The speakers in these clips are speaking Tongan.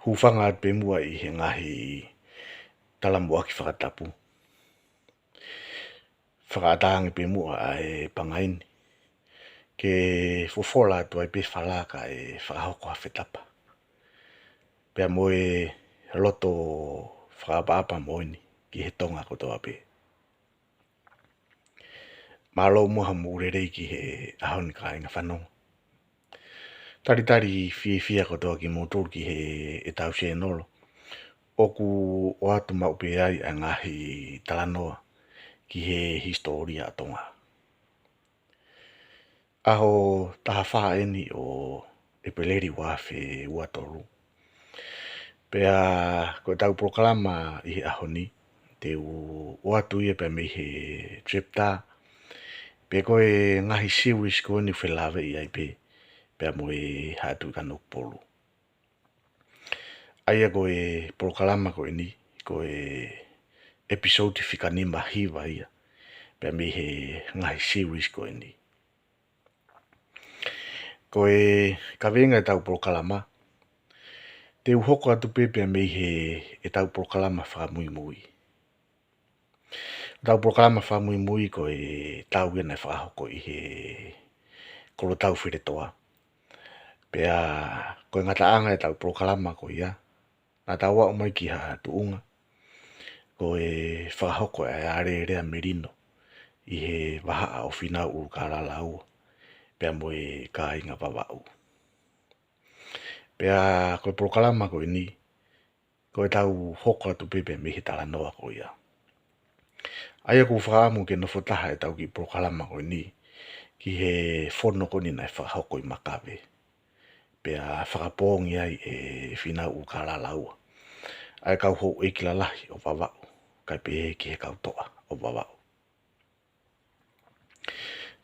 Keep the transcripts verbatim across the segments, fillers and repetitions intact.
Hūfanga atu pē muʻa ʻi he ngaahi talamuʻaki fakatapu. Fakaʻatā ange pē muʻa ʻa e pangai ni ke fofola atu ai pē falaka e fakahoko ha fetapa pea mo e loto fakaʻapaʻapa moʻoni ki he Tonga kotoa pē. Mālō muʻa hoʻomou lelei ki he ʻaho ni kāinga fanongo. Talitali fiefia kotoa kimoutolu ki heʻetau sēnolo ʻoku ʻoatu maʻu pē ai ʻa e ngaahi talanoa ki he hisitōlia ʻa Tonga. ʻAho taha fā eni ʻo ʻEpeleli ua afe ua tolu. Pea ko ʻetau polokalama ʻi he ʻaho ni, te u ʻoatu ia pea mei he chapter, pe ko e ngaahi series ko eni ʻoku felāveʻi ai pē pea mo e Haʻa Tuʻi Kanokupolu. ʻA ia ko e polokalama ko eni, ko e episode fika nima hiva ia pea mei he ngaahi series ko eni. Ko e kaveinga ʻetau polokalama, te u hoko atu pē pea mei heʻetau polokalama fakamuimui. ʻEtau polokalama fakamuimui ko e tau ia naʻe fakahoko ʻi he Kolotau Feletoa. Pea ko e ngataʻanga ʻetau polokalama ko ia, naʻa tau aʻu mai ki ha tuʻunga ko e fakahoko ʻa e alēlea melino ʻi he vahaʻa ʻo Fīnau ʻUlukālala Ua pea mo e kāinga Vavaʻu. Pea ko e polokalama ko eni, ko ʻetau hoko atu pē pea mei he talanoa ko ia. ʻA ia ʻoku ou fakaʻamu ke nofo taha ʻetau kiʻi polokalama ko eni ki he fono ko eni naʻe fakahoko ʻi Makave, pea fakapoongi ai ʻe Fīnau ʻUlukālala Ua ʻa e kau houʻeiki lalahi ʻo Vavaʻu, kae pehē ki he kau toʻa ʻo Vavaʻu.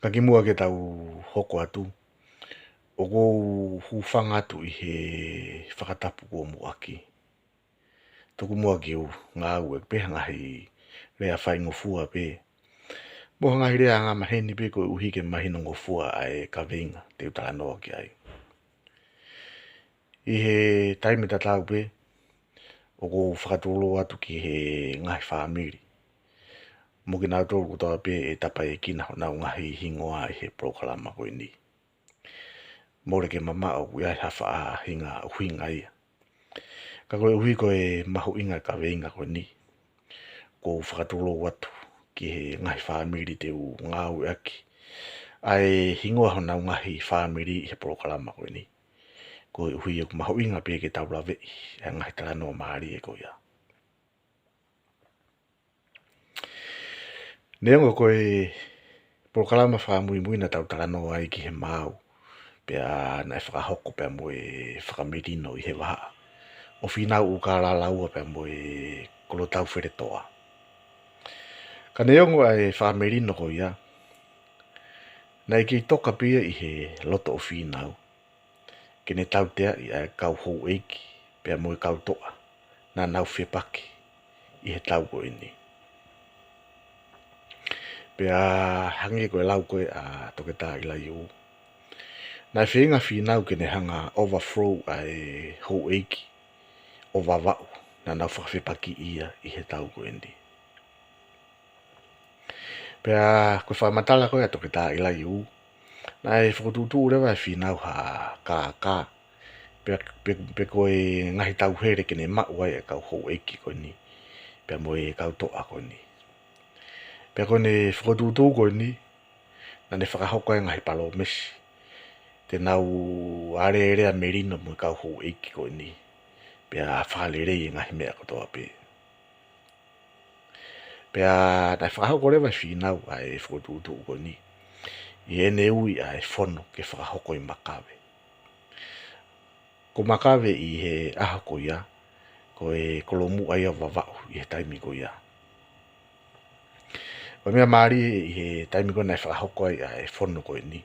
Ka kimuʻa ke tau hoko atu, ʻoku ou hūfanga atu ʻi he fakatapu kuo muʻaki. Tuku muʻa ke u ngāueʻaki pē ha ngaahi lea faingofua pē mo ha ngaahi lea angamaheni pē koeʻuhi ke mahinongofua ʻa e kaveinga te u talanoa ki ai. ʻI he taimi tatau pē, ʻoku ou fakatulou atu ki he ngaahi fāmili mo kinautolu kotoa pē ʻe tapaekina honau ngaahi hingoa ʻi he polokalama ko eni. Mole ke mamaʻo ʻoku ʻi ai ha faʻahinga ʻuhinga ia. Ka koeʻuhi ko e mahuʻinga e kaveinga ko eni, ʻoku ou fakatulou atu ki he ngaahi fāmili te u ngāueʻaki ʻa e hingoa honau ngaahi fāmili ʻi he polokalama ko eni, koeʻuhi ʻoku mahuʻinga pē ke tau laveʻi ʻa e ngaahi talanoa mālie ko ia. Neongo ko e polokalama fakamuimui naʻa tau talanoa ai ki he maau, pea naʻe fakahoko pea mo e fakamelino ʻi he vahaʻa ʻo Fīnau ʻUlukālala Ua pea mo e Kolotau Feletoa. Ka neongo ʻa e fakamelino ko ia, naʻe kei toka pē ia ʻi he loto ʻo Fīnau ke ne tauteaʻi ʻa e kau houʻeiki pea mo e kau toʻa naʻa nau fepaki ʻi he tau ko eni. Pea hangē ko e lau ko ē ʻa Toketā ʻIlaiū, naʻe feinga Fīnau ke ne hanga ʻo overthrow ʻa e houʻeiki ʻo Vavaʻu naʻa nau fakafepakiʻi ia ʻi he tau ko eni. Pea ko e fakamatala ko ē ʻa Toketā ʻIlaiū, naʻe fokotuʻutuʻu leva ʻe Fīnau ha kākā pe, pe, pe ko e ngaahi tauhele ke ne maʻu ai e kau houʻeiki ko eni pea mo e kau toʻa ko eni. Pea ko ʻene fokotuʻutuʻu ko eni, naʻa ne fakahoko ai e ngaahi palōmesi te nau alēlea melino mo e kau houʻeiki ko eni, pea fakalelei e ngaahi meʻa kotoa pē. Pea naʻe fakahoko leva ʻe Fīnau ʻa e fokotuʻutuʻu ko eni ʻi heʻene ui ʻa e fono ke fakahoko ʻi Makave. Ko Makave ʻi he ʻaho ko ia, ko e kolomuʻa ia ʻo Vavaʻu ʻi he taimi ko ia. Ko e meʻa mālie ʻi he taimi ko ē naʻe fakahoko ai ʻa e fono ko eni,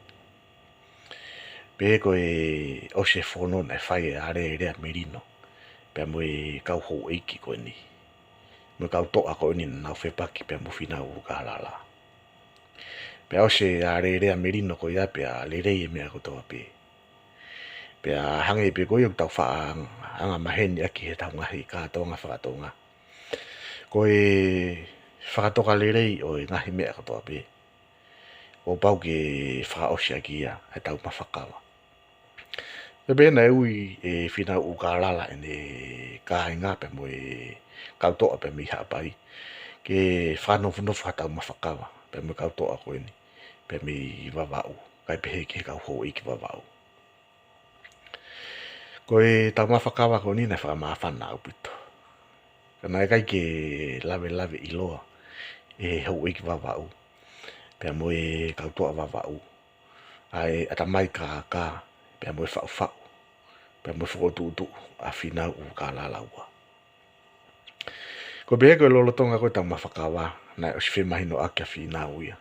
pea ko e ʻosi e fono naʻe fai e alēlea melino pea mo e kau houʻeiki ko eni mo e kau toʻa ko eni naʻa nau fepaki pea mo Fīnau ʻUlukālala. Pea ʻosi e alēlea melino ko ia pea lelei e meʻa kotoa pē. Pea hangē pē ko ia ʻoku tau faʻa anga-, angamaheni ʻaki he tau ngaahi kātoanga fakatonga. Ko e fakatoka lelei ʻo e ngaahi meʻa kotoa pē, ʻoku pau ke fakaʻosi ʻaki ia ʻa e taumafa kava. Pea pehē naʻe ui ʻe Fīnau ʻUlukālala ʻene kāinga pea mo e kau toʻa pea mei Haʻapai ke fakanofonofo ha taumafa kava pea mo e kau toʻa ko eni pea mei Vavaʻu, kae pehē ki he kau houʻeiki Vavaʻu. Ko e taumafa kava ko eni naʻe fakamāfana ʻaupito. Ka naʻe ʻikai ke lavelaveʻiloa ʻe he houʻeiki Vavaʻu pea mo e kau toʻa Vavaʻu ʻa e ʻatamai kākā pea mo e faʻufaʻu pea mo e fokotuʻutuʻu ʻa Fīnau ʻUlukālala ua. Ko e pehē ko e lolotonga ko e taumafa kava, naʻe ʻosi femahinoʻaki ʻa Fīnau ia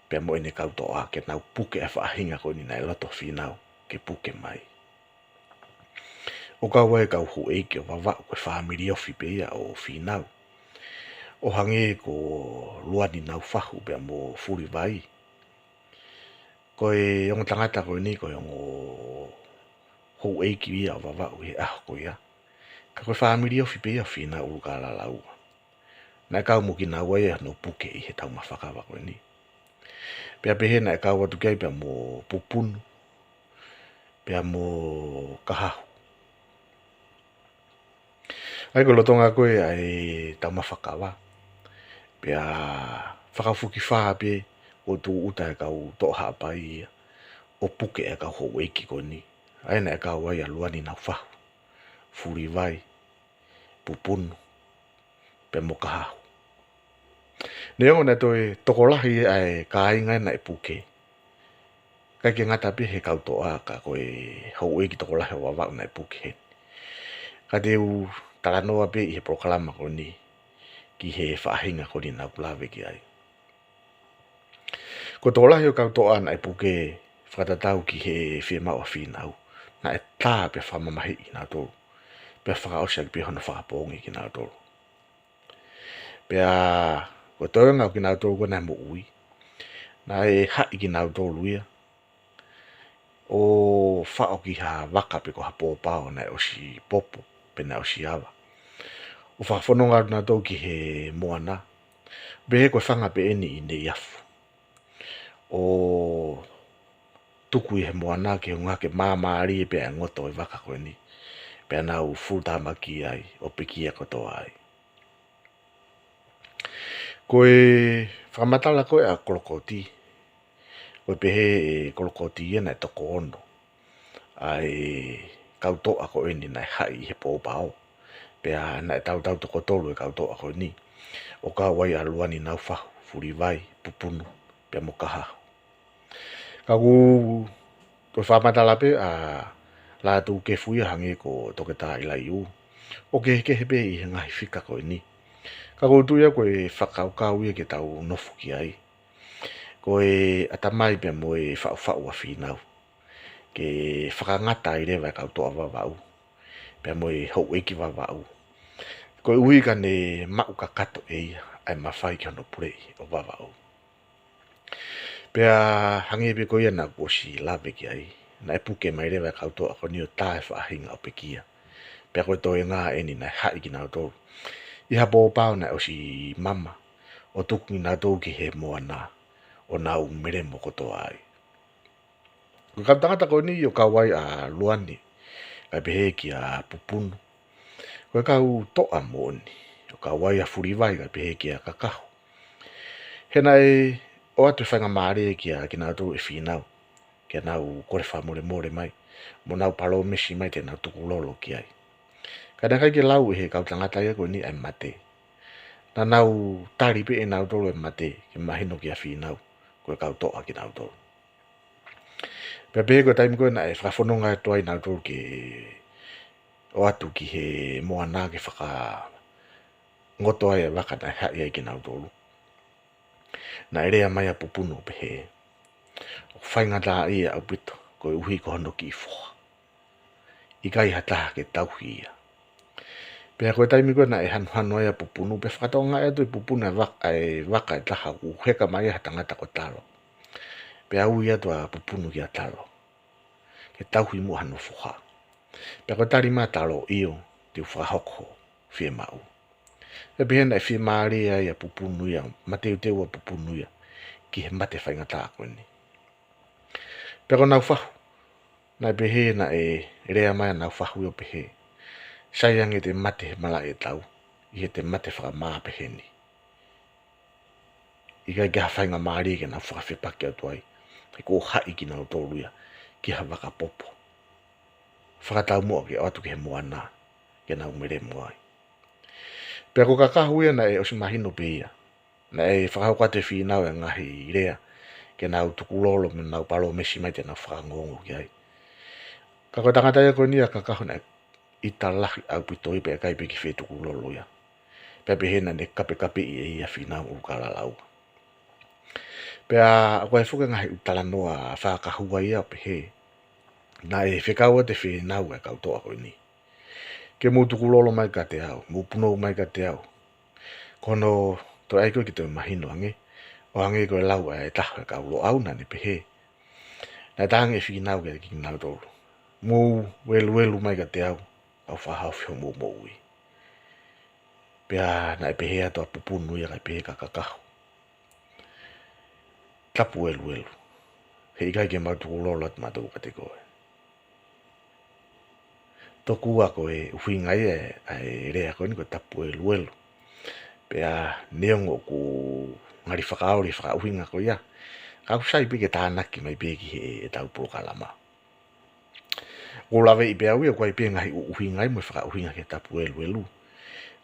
pea mo ʻene kau toʻa ke nau puke ʻa e faʻahinga ko eni naʻe loto Fīnau ke puke mai. ʻO kau ai e kau houʻeiki ʻo Vavaʻu ko e fāmili ofi pē ia ʻo Fīnau, ʻo hangē ko Luaninaufahu pea mo Fulivai. Ko e ongo tangata ko eni ko e ongo houʻeiki ia ʻo Vavaʻu he ʻaho ko ia, ka ko e fāmili ofi pē ia ʻo Fīnau ʻUlukālala ua. Naʻe kau mo kinaua ia ʻi hono puke ʻi he taumafa kava ko eni. Pea pehē naʻe kau atu ki ai pea mo Pupunu pea mo Kahahu. ʻA ia ko e lolotonga ko ē ʻa e taumafa kava, pea fakafokifā pē ʻo tūʻuta e kau toʻa Haʻapai ia ʻo puke e kau houʻeiki ko eni. ʻA ia naʻe kau ai ʻa Luaninaufahu, Fulivai, Pupunu pea mo Kahahu. Neongo naʻe toe tokolahi ʻa e kāinga naʻe puke, ʻikai ke ngata pē he kau toʻa ka ko e houʻeiki tokolahi ʻo Vavaʻu naʻe puke heni. Ka te u talanoa pē ʻi he polokalama ko eni ki he faʻahinga ko eni naʻa ku lave ki ai. Ko e tokolahi ʻo e kau toʻa naʻe puke, fakatatau ki he fiemaʻu ʻa Fīnau, naʻe tā pea fakamamahiʻi kinautolu pea fakaʻosi ʻaki pē hono fakapoongi kinautolu. Pea ko e toenga ʻo kinautolu ko ē naʻe moʻui, naʻe haʻi kinautolu ia ʻo faʻo ki ha vaka pe ko ha pōpao naʻe ʻosi popo pe naʻe ʻosi ava, ʻo fakafononga atu kinautolu ki he moana, pehē ko e fanga pē eni ʻi Neiafu, ʻo tuku ʻi he moana ke hangē ke māmālie pē ʻa e ngoto ʻo e vaka ko eni, pea nau fuʻu tāmaki ai ʻo pekia kotoa ai. Ko e fakamatala ko ē ʻa Kolokoti, ko e pehē ʻe Kolokoti ia naʻe toko ono ʻa e kau toʻa ko eni naʻe haʻi ʻi he pōpao, pea naʻe tautau toko tolu e kau toʻa ko eni, ʻo kau ai ʻa Luaninaufahu, Fulivai, Pupunu pea mo Kahahu. Ka ʻoku toe fakamatala pē ʻa Lātūkefu ia hangē ko Toketā ʻIlaiū, ʻoku kehekehe pē ʻi he ngaahi fika ko eni. Ka ʻoku ou tui ia ko e fakakaukau ia ke tau nofo ki ai. Ko e ʻatamai pea mo e faʻufaʻu ʻa Fīnau ke fakangata ai leva e kau toʻa Vavaʻu pea mo e houʻeiki Vavaʻu, koeʻuhi ka ne maʻu kakato ʻe ia ʻa e mafai ki hono puleʻi ʻo Vavaʻu. Pea hangē pē ko ia naʻa ku ʻosi lave ki ai, naʻe puke mai leva e kau toʻa ko eni ʻo tā e faʻahinga ʻo pekia. Pea ko e toenga eni naʻe haʻi kinautolu ʻi ha pōpao naʻe ʻosi mama, ʻo tuku kinautolu ki he moana ʻo nau melemo kotoa ai. Ko e kau tangata ko eni ʻo kau ai ʻa Luani, kae pehē kia Pupunu, ko e kau toʻa moʻoni, ʻo kau ai ʻa Fulivai kae pehē kia Kakahu. He naʻe ʻoatu e faingamālie kia kinautolu ʻe Fīnau ke nau kole fakamolemole mai, mo nau palōmesi mai te nau tukulolo ki ai. Ka naʻe ʻikai ke lau ʻe he kau tangata ia ko eni ʻa e mate. Naʻa nau tali pē ʻe nautolu e mate ke mahino kia Fīnau ko e kau toʻa kinautolu. Pea pehē ko e taimi ko ē naʻe fakafononga atu ai nautolu ke ʻoatu ki he moana ke fakangoto ai e vaka naʻe haʻi ai kinautolu, naʻe lea mai ʻa Pupunu ʻo pehē, ʻoku faingataʻaʻia ʻaupito koeʻuhi ko hono kiʻi foha. ʻIkai ha taha ke tauhi ia. Pea ko e taimi ko ē naʻe hanuhanu ai ʻa Pupunu, pea fakatokangaʻi atu ʻe Pupunu e vak-, ʻa e vaka ʻe taha ʻoku heka mai ha tangata ko Talo. Pea ui atu ʻa Pupunu kia Talo. ʻe tauhi muʻa hano foha. Pea ko e tali mai ʻa Talo, ʻio, te u fakahoko hoʻo fiemaʻu. Pea pehē naʻe fiemālie ai ʻa Pupunu ia, mateuteu ʻa Pupunu ia ki he mate faingataʻa ko eni. Pea ko Naufahu, naʻe pehē naʻe lea mai ʻa Naufahu ia ʻo pehē, sai ange te mate he malaʻe ʻetau, ʻi he te mate fakamā pehē ni. ʻIkai ke ha faingamālie ke nau fakafepaki atu ai, he kuo haʻi kinautolu ia ki ha vaka popo. Fakatau muʻa ke ʻoatu ki he moana, ke nau melemo ai. Pea ko Kakahu ia naʻe ʻosi mahino pē ia. Naʻe fakahoko atu ʻe Fīnau e ngaahi lea, ke nau tukulolo mo nau palōmesi mai te nau fakaongoongo ki ai. Ka ko e tangata ia ko eni ʻa Kakahu naʻe ʻita lahi ʻaupito ia pea ʻikai pē ke fie tukulolo ia. Pea pehē naʻa ne kapekapeʻi ʻe ia ʻa Fīnau ʻUlukālala Ua. Pea ʻoku ʻi ai foki e ngaahi ʻū talanoa fakahua ia ʻo pehē, naʻe fekau atu ʻe Fīnau e kau toʻa ko eni, ke mou tukulolo mai kiate au, mou punou mai kiate au. Ko hono toe ʻai ko ē ke toe mahino ange, ʻo hangē ko e lau ʻa e taha e kau Loʻau naʻa ne pehē, naʻe talaange ʻe Fīnau kiate kinautolu, mou eluelu mai kiate au, kau fakahaofi hoʻomou moʻui. Pea naʻe pehē atu ʻa Pupunu ia kae pehē kia Kakahu, tapu eluelu. He ʻikai ke mau tukulolo atu mautolu kiate koe. Tokua ko e ʻuhinga ia ʻa e lea ko eni ko e tapu eluelu. Pea neongo ʻoku ngali fakaoli e fakaʻuhinga ko ia, ka ʻoku sai pē ke tānaki mai pē ki heʻetau polokalama. ʻOku ou laveʻi pē au ia, ʻoku ʻi ai pē ngaahi ʻuhinga ia mo e fakaʻuhinga ki he tapu eluelu.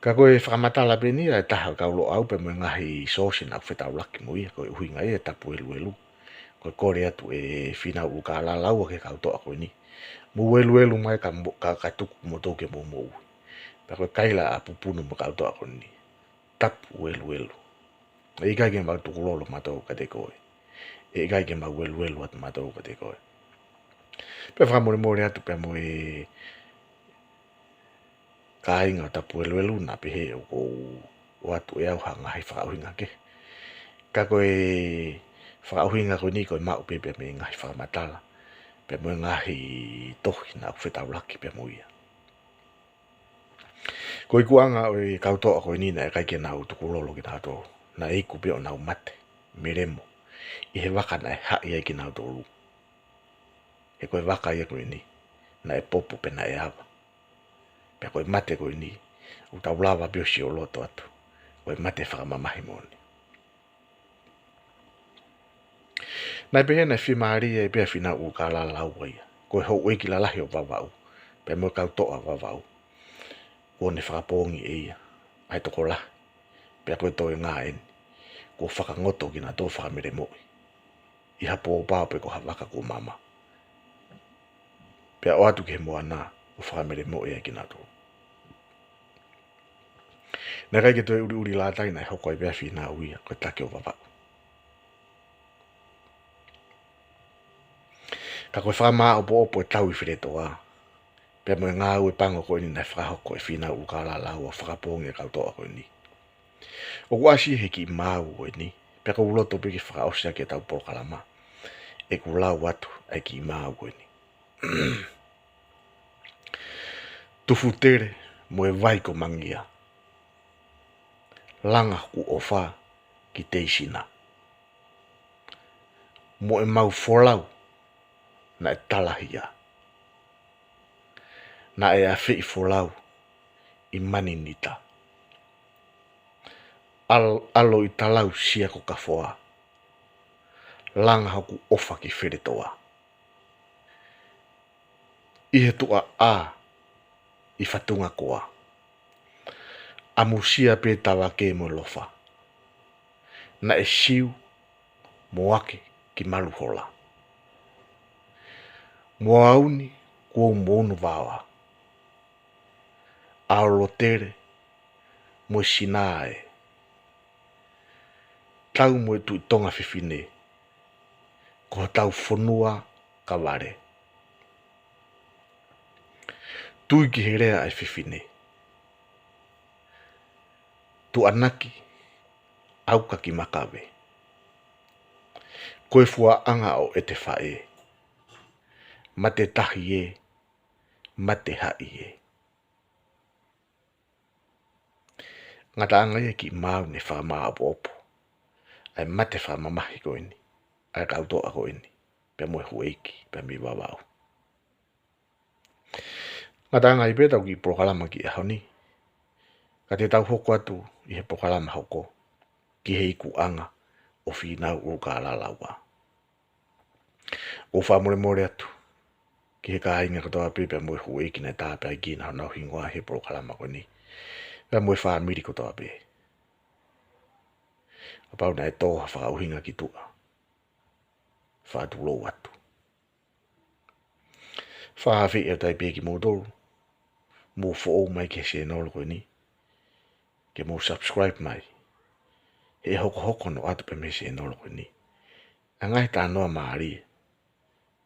Ka ko e fakamatala pē eni ʻa e taha e kau Loʻau pea mo e ngaahi sōsi naʻa ku fetaulaki mo ia, ko e ʻuhinga ia e tapu eluelu. Ko e kole atu ʻe Fīnau ʻUlukālala Ua ki he kau toʻa ko eni, mou eluelu mai ka mo-, ka, ka tuku moutolu ke mou moʻui. Pea ko e kaila ʻa Pupunu mo e kau toʻa ko eni, tapu eluelu. ʻE ʻikai ke mau tukulolo mautolu kiate koe. ʻE ʻikai ke mau eluelu atu mautolu kiate koe. Pea fakamolemole atu pea mo e kāinga ʻo tapu eluelu naʻa pehē ʻoku ou ʻoatu ʻe au ha ngaahi fakaʻuhinga kehe. Ka ko e fakaʻuhinga ko eni ko e maʻu pē pea mei he ngaahi fakamatala, pea mo e ngaahi tohi naʻa ku fetaulaki pea mo ia. Ko e ikuʻanga ʻo e kau toʻa ko eni naʻe ʻikai ke nau tukulolo kinautolu. Naʻe iku pē ʻo nau mate, melemo, ʻi he vaka naʻe haʻi ai kinautolu. He ko e vaka ia ko eni, naʻe popo pea naʻe ava. Pea ko e mate ko eni, ʻoku tau lava pē ʻo sioloto atu, ko e mate fakamamahi moʻoni. Naʻe pehē naʻe fiemālie ai pē ʻa Fīnau ʻUlukālala Ua ia, ko e houʻeiki lalahi ʻo Vavaʻu, pea mo e kau toʻa Vavaʻu, kuo ne fakapoongi ʻe ia ʻa e tokolahi. Pea ko e toenga eni, kuo fakangoto kinautolu ʻo fakamelemoʻi ʻi ha pōpao pe ko ha vaka kuo mama, pea ʻoatu ki he moana ʻo fakamelemoʻi ai kinautolu. Naʻe ʻikai ke toe ʻuliʻuli lātai naʻe hoko ai pē ʻa Fīnau ia ko e taki ʻo Vavaʻu. Ka ko e fakamāʻopoʻopo e tau ʻi Feletoa, pea mo e ngāue pango ko eni naʻe fakahoko ʻe Fīnau ʻUlukālala Ua ʻo fakapoongi e kau toʻa ko eni, ʻoku ʻasi he kiʻi maau ko eni. Pea ʻoku ou loto pē ke fakaʻosi ʻaki ʻetau polokalama ʻeku lau atu ʻa e kiʻi maau ko eni. Tufutele mo e vai ko Mangia, langa hoku ʻofa ki Teisina. Mo ʻemau folau naʻe talahia, naʻe afeʻi folau ʻi Maninita. Al-, ʻAlo ʻi Talau Sia ko Kafoa, langa hoku ʻofa ki Feletoa. ʻI he tuʻa ʻā ʻi Fatungakoa, ʻamusia pē Tavake mo Lofa, naʻe siu mo ake ki Maluhola. Mo au ni kuo u mo unu vaoa, ʻa Lotele mo e Sinae, tau mo e Tuʻi Tonga Fefine, ko hotau fonua ka vale. Tui ki he lea ʻa e fefine, tuʻanaki ʻauka ki Makave. Ko e fuaʻanga ʻo ʻEtefaʻē, Mate tahi ē, mate haʻi ē. Ngataʻanga ia ki he maau ne fakamāʻopoʻopo ʻa e mate fakamamahi ko eni ʻa e kau toʻa ko eni, pea mo e houʻeiki, pea mei Vavaʻu. Ngataʻanga ai pē ʻetau kiʻi polokalama ki he ʻaho ni, ka te tau hoko atu ʻi he polokalama hoko ki he ikuʻanga ʻo Fīnau ʻUlukālala Ua. ʻOku ou fakamolemole atu ki he kāinga kotoa pē pea mo e houʻeiki naʻe tāpuekina honau hingoa he polokalama ko eni, pea mo e fāmili kotoa pē. Kapau naʻe tō ha fakaʻuhinga ki tuʻa, fakatulou atu. Fakaafeʻi atu ai pē kimoutolu, mou foʻou mai ki he sēnolo ko eni, ke mou subscribe mai, he ʻe hokohoko noa atu pē mei he sēnolo ko eni ʻa e ngaahi talanoa mālie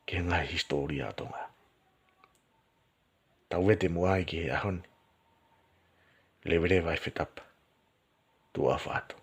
ki he ngaahi hisitōlia ʻo Tonga. Tau vete muʻa ai ki he ʻaho ni. Leveleva e fetapa. Tuʻa ʻofa atu.